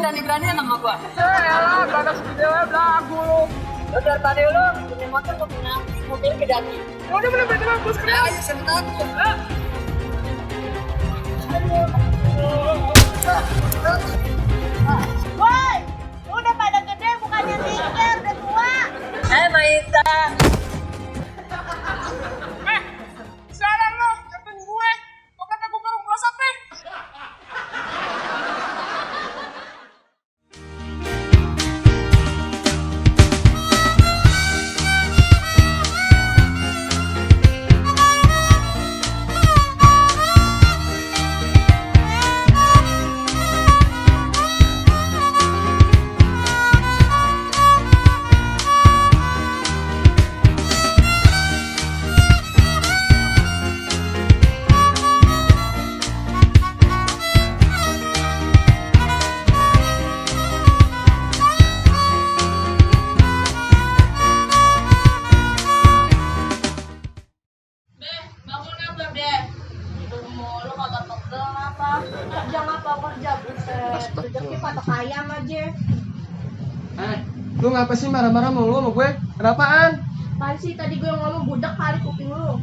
berani-beranian sama gua. Elah, badak segede belagu lu. Udah tadi lu punya motor gua punya mobil kedaki. Udah bener berarti aku Ya sekarang. ayo saya takut. Woi, udah pada gede bukannya mikir, udah tua. Maita. Siaran lu, jatuhin gue. Kok kata gue baru merasa apa? Bangun apa, Dek? Tidur mulu kagak pegel apa? Kerja ngapa kerja, buset. Rezeki patok ayam aja. Lu ngapa sih marah-marah mulu sama gue? Kenapaan? Kan sih tadi gue ngomong budak kali kuping lu.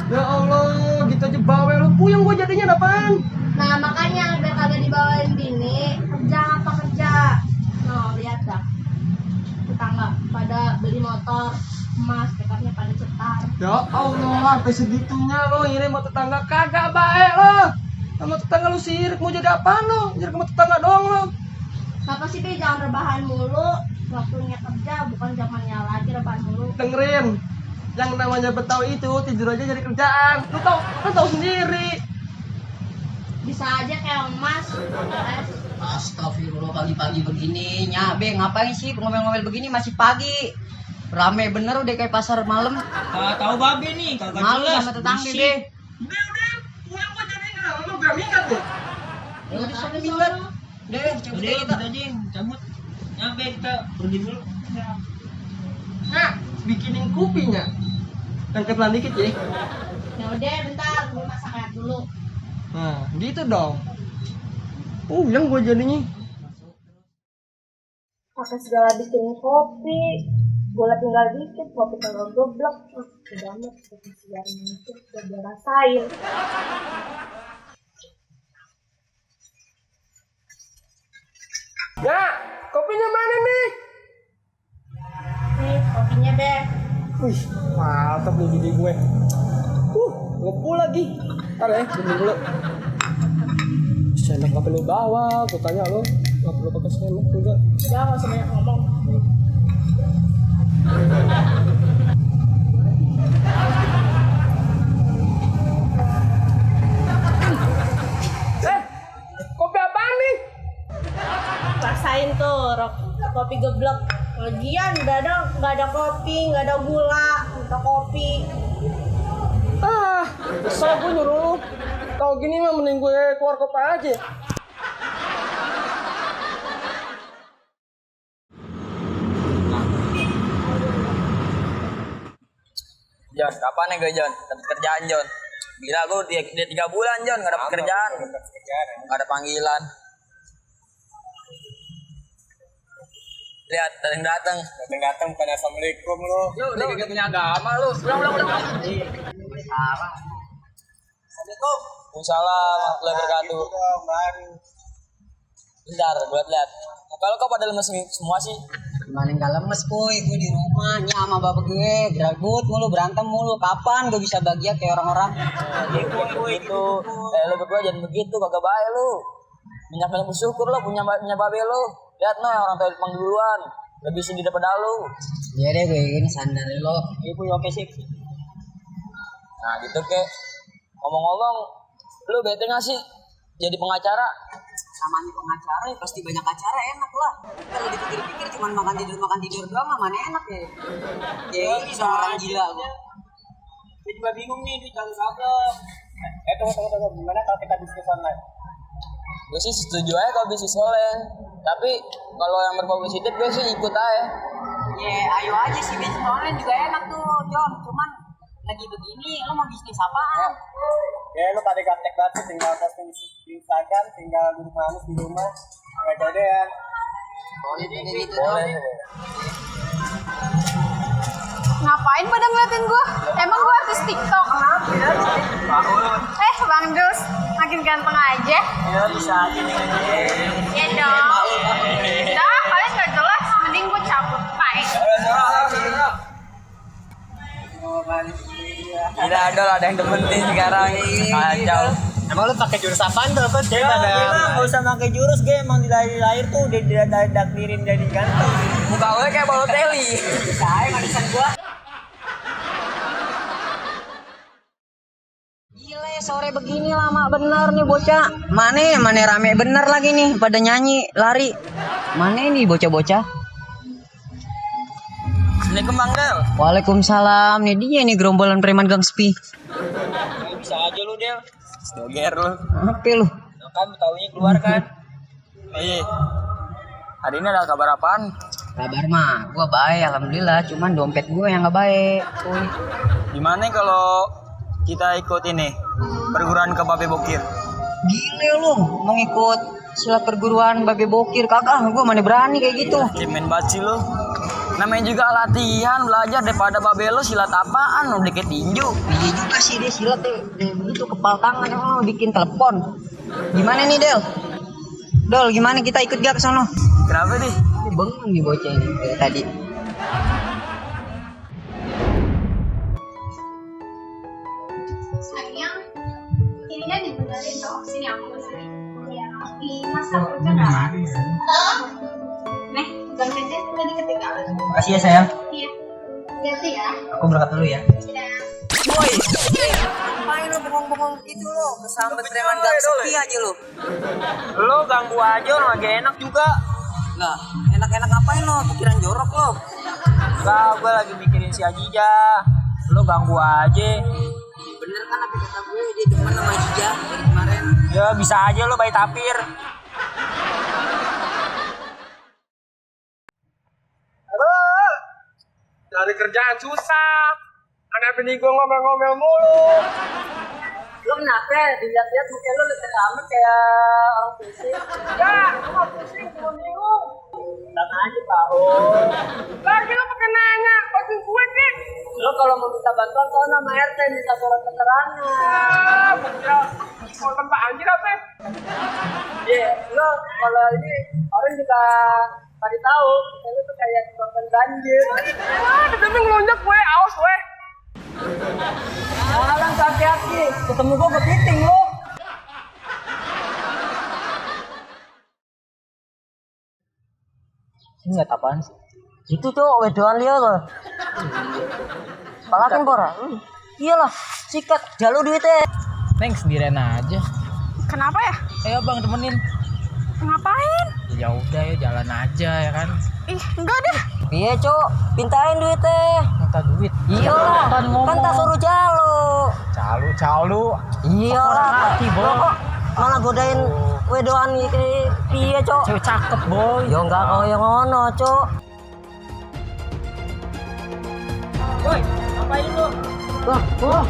Ya Allah, gitu aja bawel lu. Puyeng gue jadinya apaan? Nah, makanya biar kagak dibawain bini, kerja apa kerja? No, lihat dah. Tetangga pada beli motor, emas, tekadnya pada cetar. Ya Allah, sampai segitunya lo ngirim sama tetangga kagak baik lo. Sama tetangga lu sirik mau jadi apaan lo? Jadi sama tetangga doang lo. Kenapa sih, Be? Jangan rebahan mulu. Waktunya kerja, bukan zamannya lagi rebahan mulu. Dengerin, yang namanya Betawi itu tidur aja jadi kerjaan. Lu tahu sendiri. Bisa aja kayak emas. Astagfirullah pagi-pagi begini. Nyabe ngapain sih ngomel-ngomel begini masih pagi. Rame bener udah kayak pasar malam. Kagak tahu babe nih, kagak Malu jelas. sama tetangga Berisik. deh. Udah, pulang gua jadi kenapa lu gak minggat deh. Ya udah sana minggat. Deh, cabut Udah, aja kita. kita aja cabut. Nyampe kita pergi dulu. Nah, bikinin kopinya. Yang ketelan dikit ya. Ya udah, bentar, gue masak air dulu. Nah, gitu dong. Yang gua jadinya. Pakai segala bikin kopi. Gula tinggal dikit, kopi tinggal goblok. Udah amat, pakai segala dikit, udah dia rasain. Ya, kopinya mana nih? Nih, kopinya, Be. Wih, mantap nih gini gue. Ngepu lagi. Ntar ya, beli dulu. Sendok apa lu bawa? Gue tanya lo, gak perlu pakai sendok juga. Udah, gak usah banyak ngomong. Kopi apaan nih? Rasain tuh, kopi geblek. Lagian nggak ada kopi, nggak ada gula, minta kopi. Kesel gue nyuruh lu. Kalau gini mah mending gue keluar kopi aja. Jon, kapan nih gue Jon? Dapat kerjaan Jon. Gila gue dia 3 bulan Jon gak dapat kerjaan. Gak ada panggilan. Lihat, ada yang datang. Datang bukan assalamualaikum lu. Lu udah punya agama lu. Ulang. Salah. Assalamualaikum. Waalaikumsalam warahmatullahi wabarakatuh. Bentar, buat lihat. Muka lu kok pada lemes semua sih? Gimana enggak lemes, Puy? Gue di rumahnya sama bapak gue. Gerabut mulu, berantem mulu. Kapan gue bisa bahagia kayak orang-orang? Gitu. Lu berdua jangan begitu, kagak baik lu. Banyak bersyukur lu punya babe lu. Lihat no, orang tua pang duluan. Lebih sedih daripada lu. Iya deh, gue ini sandal lo. Ibu oke sih. Nah, gitu kek. Ngomong-ngomong, lu bete gak sih jadi pengacara? Namanya pengacara ya pasti banyak acara enak lah. Kalau dipikir-pikir cuma makan tidur doang mah mana enak ya. Ya ini orang gila gua. Gue juga bingung nih, di jalan kabel. Tunggu. Gimana kalau kita bisnis online? Gue sih setuju aja kalau bisnis online. Tapi kalau yang berbau positif gue sih ikut aja. Ya, ayo aja sih bisnis online juga enak tuh, Jon. Cuman lagi begini, lo mau bisnis apaan? Ya lu pada gaptek banget, tinggal posting di Instagram, tinggal duduk manis di rumah. Enggak jodohan. Boleh gitu. Boleh. Ngapain pada ngeliatin gua? Emang gua artis TikTok? Bang Jus, makin ganteng aja. Ya bisa aja nih. Iya dong. Udah, kalian gak jelas. Mending gua cabut. Bye. Gila ada yang demen nih sekarang. Kacau. Emang lu pakai jurus apaan tuh? Apa sih? Enggak usah pakai jurus, Ge. Emang di lahir tuh udah didaktirin jadi ganteng. Muka gue kayak Balotelli. Sayang arisan gua. Gile, sore begini lama bener nih bocah. Mana rame bener lagi nih pada nyanyi, lari. Mana nih bocah-bocah? Assalamualaikum Bang Del. Waalaikumsalam. Nih dia nih gerombolan preman gang sepi. Bisa aja lu Del. Stoger lu. Apa lu? Kan taunya keluar kan. Iya. Hari ini ada kabar apaan? Kabar mah gua baik alhamdulillah, cuman dompet gua yang nggak baik. Kuy. Gimana kalau kita ikut ini perguruan ke Babe Bokir? Gile lu mau ngikut silat perguruan Babe Bokir? Kagak, gua mana berani kayak gitu. Cemen banget sih lu. Namanya juga latihan, belajar daripada Babe lu silat apaan? Lu dikit tinju. Iya juga sih dia silat deh. Itu kepal tangan emang mau bikin telepon. Gimana nih Del? Dol, gimana kita ikut gak ke sono? Kenapa nih? Ini bengong nih bocah ini dari tadi. Sayang, ini kan dibenerin dong. Sini aku benerin. Iya, di masa perjalanan. Nih, dompetnya tadi ketinggalan. Makasih ya sayang. Iya. Ganti ya. Aku berangkat dulu ya. Iya. Woi, ngapain lu bengong-bengong gitu lo? Kesambet preman gang sepi aja lo. Lu ganggu aja orang lagi enak juga. Nah, enak-enak ngapain lo? Pikiran jorok lo. Enggak, gue lagi mikirin si Ajija. Lu ganggu aja. Bener kan apa kata gue, dia demen sama Ajija dari kemarin. Ya bisa aja lu bayi tapir. Halo. Cari kerjaan susah. Kenapa nih gue ngomel-ngomel mulu? Lo kenapa? Dilihat-lihat muka lo letak amat kayak orang pusing. Ya, cuma pusing, cuma bingung. Tenang aja, Pak. Lagi lo pakai nanya, bantu gue sih. Lo kalau mau minta bantuan tuh nama RT minta surat keterangan. Ah, bukti mau tempat anjir apa? Iya, lo kalau ini orang juga tadi tahu, lo tuh kayak korban banjir. Ah, tapi ngelonjak gue, awas gue. Jalan hati-hati, ketemu gue kepiting lo. Ini nggak apaan sih? Itu tuh wedoan dia lo. Palakin pora. Iyalah, sikat jalur duitnya. Neng sendirian aja. Kenapa ya? Ayo Bang temenin. Ngapain? Ya udah ya jalan aja ya kan. Ih, enggak deh. Iya, Cok. Pintain duitnya. Minta duit. Iyalah, Kan ngomong. kan tak suruh jalo. Calu. Iyalah, hati, Boy. lo kok malah godain wedoan iya, Cok. Cewek cakep, Boy. Yo enggak kaya ngono, Cok. Boy, ngapain lu? Wah, Duh,